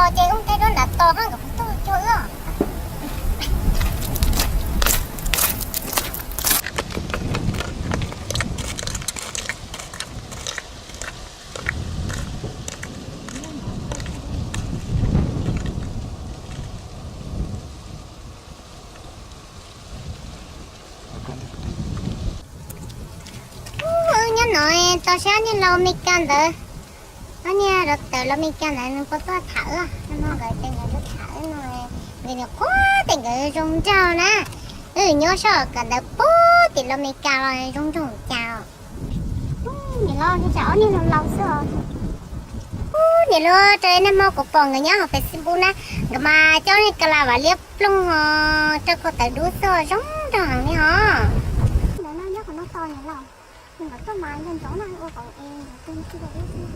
Ces ub, tej duab nram tos ho nkawd puas tuaj cuag wb. Wb nyob no tos saib niag los Mes Kas ntawd, ob niag los tawm los Mes Kas ntawd nws puas tuaj tham wb. No nkawd ces nkawd tuaj tham wb no, nkawd nyuam qhuav tias nkawd zoo nraug na. Wb nyob sab kawm ntawv pug tim los Mes Kas los zoo nraug cas os. Niam laus, tsam ob niag laus laus xwb os. Ub, niam laus, rau ib nag hmo kuv pom nkawd nyob hauv Facebook na, nkawd mas coj niag kas las vam liab ploog os, rau ko taw dub xwb os, zoo nraug heev li os. Ntawd no nyob qhov no tos niam laus, nws kom tuaj mas nco ntsoov na, ua kom es nkawd twb tsis tau dub xwb.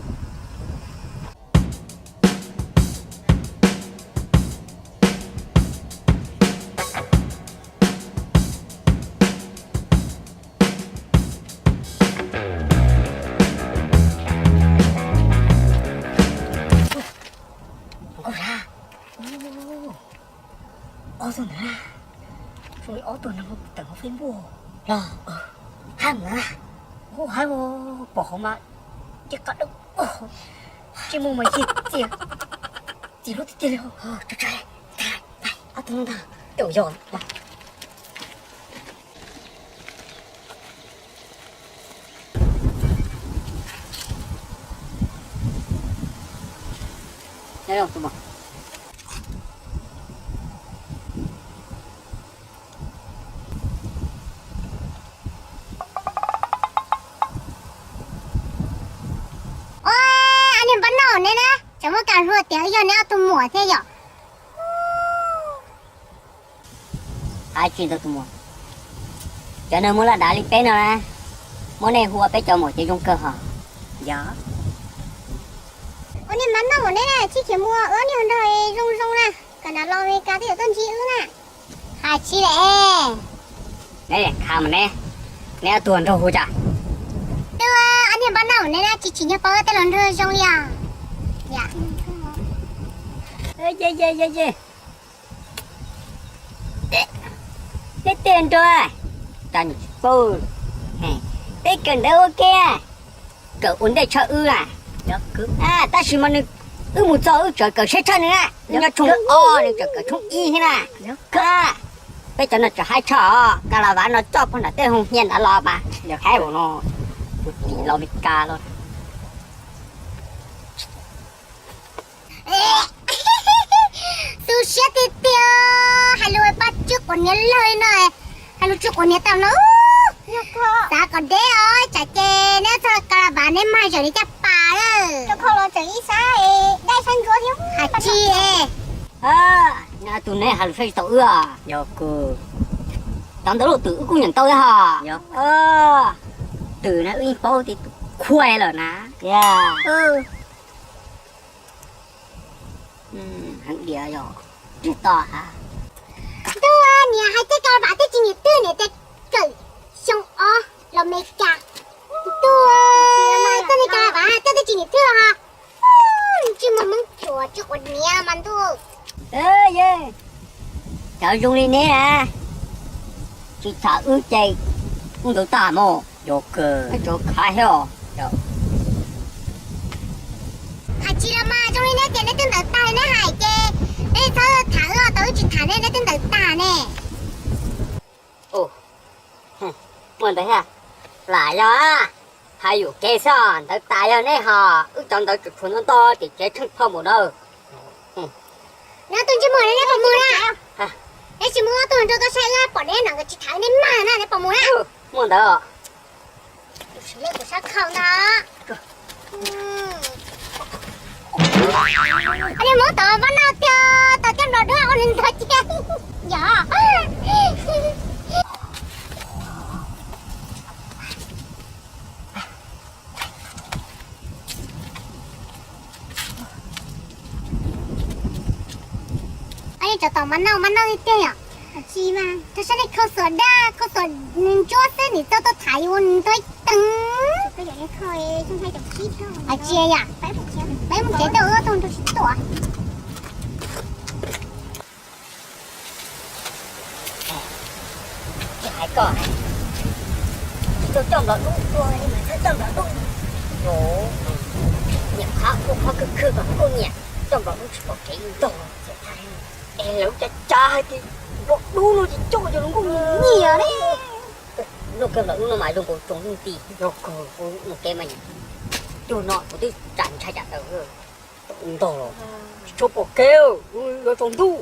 Nkauj Sab, ob tug ntawd na, zoo li ob tug neeg tawm hauv Facebook los. Haib mus na, haib pom qhov mas cia qab dawb, tsis mus mas txias, txias hlub tiag tiag li. Ob tug ntawd, yog. Ua, niag npab noj ne na, tseem muab kas hlua tias yog neb ob tug muam thiab yom. Ab tsis ntau tus muam, cov neeg muaj laj dav li peb no na, muab nej hu ua peb cov muam ces zoo kawg hos. Yog. Ua niag npab noj mus neb na, tsis khiav mus ua niag nraug zoo zoo na, kom nrad los Mes Kas twb yuav tuaj ntsib wb na. Hais tsis lawm. Neb khav mas neb, neb ob tug nraug hu cas? Ab niag npab noj mus neb na, tsis tsim nyog paub tej los nraug zoo li os. Neb tej nraug, peb kawm ntawv ua ke, kawm ua ntej tshaj wb a. Tab sis mas nws, wb mus txog wb tseem kawm siab tshaj nws na, nyob tshooj ob nws tseem kawm tshooj ib thiab na. Peb cov no tseem haib tshaj os, kas las vav no coj puag nram tej hoos hias ntawd los mas haib ua no, tus tim los Mes Kas los. Tu siab tiag tiag, hais lus pab tswj quav hniav lawm no, hais lus tswj quav hniav tau no. Xav kom deb os, tsam ces neb txog kas las vav neb mag zawm li caj pas lawm. Hais tsis es. Tus neb hais lus saib tsis taus wb. Yog kawg. Cov ntawd lub twm wb kuj nyeem tau thiab hos. Twm na wb yeej paub tias tus khuaj lawm na. Heev diam yog, tsis to ha. Ntuj, niam hais tej kas las vav twb tsis niam twg niam tias kawm xyoo ob los Mes Kas. Ntuj, tej kas las vav tej twb tsis niam twg ha. Tsis muaj Hmoob tsuas tsis quav hniav mas ntuj. Cov zoo li neb na, tsis tham wb ces wb ntawd tag mog. Yog kawg, tsuas khav thiab os. Hais tsis los mas zoo li neb tias neb twb ntawd tag neb hais ces neb txhob tham wb, tau wb tsis tham neb, neb twb ntawd tag ne. Muaj ntawd thiab, lam yog hais yuam kev xwb, ntawd tas yog neb ho, wb cov ntawd tseem tshuav ntau ntau tim tsev tsheej thauj npaum dawb. Neb tus ntsej muag ne, neb puas mus na? Neb tsis muab tus nraug tuaj saib wb, pom neb no nkawd tsis tham neb mag na, neb puas mus na? Muaj ntawd. Tus siv lej tus sab khau ntag. Niag Hmoob tod npab noj tiag, tau coj nplog duab ua li ntawd cia. Yog. Cov tom mas noj mas noj tiag tiag yom. Tsis mas rau sab nej khau xuam daj khau xuam ntsuab xwb, nim txog tuaj tham yus ua nws ntog teeg. Tsis yam, peb mus tsev tau ua tau nrog tsis tuaj. Coj, coj nplov dub tuaj, mas txhob coj nplov dub. Nyiam qhov ua qhov khwv khwv kom kuj nyiam, coj nplov dub tsis pom kev ntog. Es lawv cas cas hais tias nplov dub no ces coj cov hluas nkauj nyiam ne. Noj kiag nplov dub no mas zoo nkaus tsoom ntxub ti, yog kawg, mus kev mas cuag no kuv twb tsam ntshai tsam tawm ntog los tsis tshua pom kev, yuav tsaus ntuj.